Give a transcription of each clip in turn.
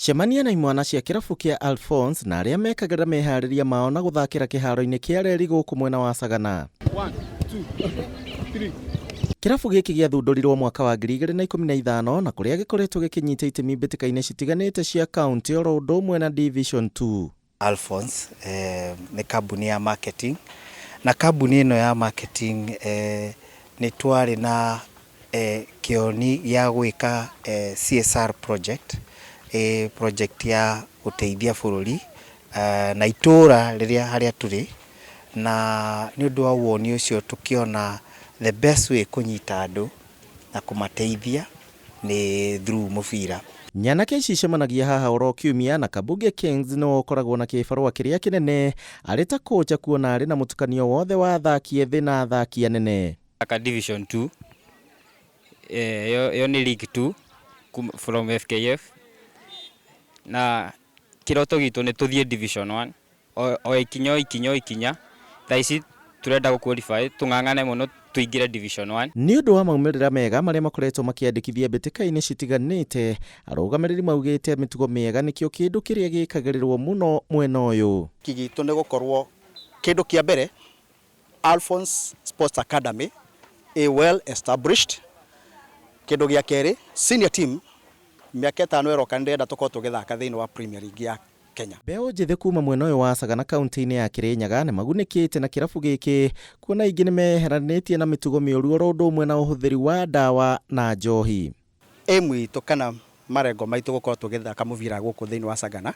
Cemania na imwana cia kĩrabu kĩa Alphonse na arĩa mekagĩrĩra meharĩria mao na gũthakĩra kĩharo-inĩ kĩa reri gũkũ mwena wa Sagana. Kĩrabu gĩkĩ gĩathundũrirwo mwaka wa 2015 na kũrĩa gĩkoretwo gĩkĩnyita itemi mbĩtĩka-inĩ citiganĩte cia kaunti oro ũndũ ũmwe na Division 2. Alphonse nĩ kambuni ya marketing na kambuni ĩno ya marketing nĩ twarĩ na kĩoni gĩa gwĩka CSR project, project ya gũteithia bũrũri na itũra rĩrĩa harĩa tũrĩ, na nĩ ũndũ wa woni ũcio tũkĩona the best way kũnyita andũ na kũmateithia nĩ through mũbira. Nyanake ici icemanagia haha oro kiumia na Kabuge Kings nĩwe ũkoragwo na kĩbarũa kĩrĩa kĩnene arĩ ta kocha kuona arĩ na mũtukanio wothe wa athaki ethĩ na athaki anene. Aka Division 2, ĩyo nĩ League 2 from FKF, na kĩroto gitũ nĩ tũthiĩ Division 1 o ikinya o ikinya o ikinya. Thaa ici turenda gũ qualify, tũng'ang'ane mũno tũingĩre Division 1. Nĩ ũndũ wa maumĩrĩra mega marĩa makoretwo makĩandĩkithia mbĩtĩka-inĩ citiganĩte, arũgamĩrĩri maugĩte mĩtugo mĩega nĩkĩo kĩndũ kĩrĩa gĩkagĩrĩrwo mũno mwena ũyũ. Gitũ nĩ gũkorwo kĩndũ kĩa mbere Alphonse Sports Academy ĩ well established. Kĩndũ gĩa kerĩ, senior team mĩaka 5 ĩroka nĩndĩrenda tũkorwo tũgĩthaka thĩinĩ wa Premier League ya Kenya. Mbeũ njĩthĩ kuma mwena ũyũ wa Sagana kaunti-inĩ ya Kirinyaga nĩ magunĩkĩte na kĩrabu gĩkĩ kuona aingĩ nĩ meheranĩtie na mĩtugo mĩũru oro ũndũ ũmwe na ũhũthĩri wa ndawa na njohi. Aim itũ kana marengo maitũ gũkorwo tũgĩthaka mũbira gũkũ thĩinĩ wa Sagana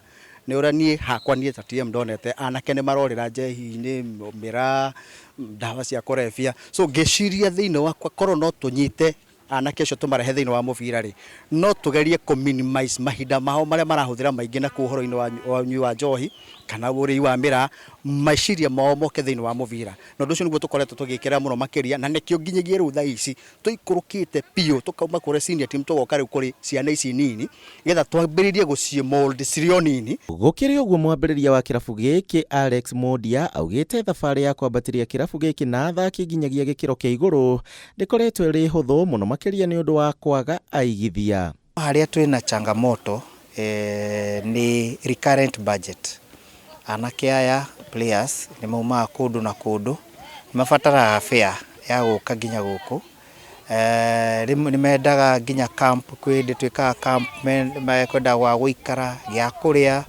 nĩ ũrĩa niĩ hakwa niĩ ta TM ndonete anake nĩ marorĩra njehi-inĩ, mĩraa, ndawa cia kũrebia, so ngĩciria thĩinĩ wakwa korwo no tũnyite anake acio tũmarehe thĩinĩ wa mũbira rĩ, no tũgerie kũ minimize mahinda mao marĩa marahũthĩra maingĩ na kũu ũhoro-inĩ wa ũnyui wa njohi kana ũrĩi wa mĩraa, meciria mao moke thĩinĩ wa mũbira, na ũndũ ũcio nĩguo tũkoretwo tũgĩkĩra mũno makĩria, na nĩkĩo nginyagia rĩu thaa ici tũikũrũkĩte biũ tũkauma kũrĩ senior team tũgoka rĩu kũrĩ ciana ici nini nĩgetha twambĩrĩrie gũci mold cirĩ o nini. Gũkĩrĩ ũguo, mwambĩrĩria wa kĩrabu gĩkĩ Alex Mondia augĩte thabarĩ ya kwambatĩria kĩrabu gĩkĩ na athaki nginyagia gĩkĩro kĩa igũrũ ndĩkoretwo ĩrĩ hũthũ mũno makĩria nĩ ũndũ wa kwaga aigithia. Harĩa twĩna changamoto nĩ recurrent budget. Anake aya players nĩ maumaga kũndũ na kũndũ, nĩ mabataraga fare ya gũka nginya gũkũ, rĩmwe nĩ mendaga nginya camp, kwĩ hĩndĩ twĩkaga camp, mekwenda gwa gũikara, gĩa kũrĩa,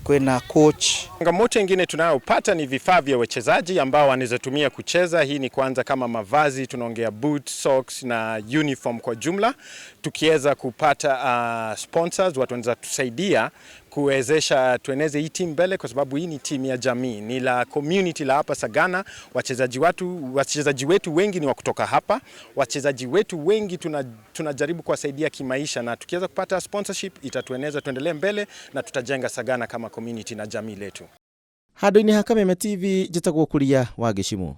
kwĩna coach. Changamoto ingine tunayopata ni vifaa vya wachezaji ambao wanaweza tumia kucheza. Hii ni kwanza kama mavazi, tunaongea boots, socks na uniform kwa jumla. Tukiweza kupata sponsors, watu wanaweza tusaidia kuwezesha tueneze hii timu mbele, kwa sababu hii ni timu ya jamii, ni la community la hapa Sagana. Wachezaji wetu wengi ni wa kutoka hapa, wachezaji wetu wengi tunajaribu kuwasaidia kimaisha, na tukiweza kupata sponsorship itatueneza tuendelee mbele na tutajenga Sagana kama community na jamii letu. Handũ-inĩ ha Kameme TV, njĩtagwo Kuria wa Gĩcimũ.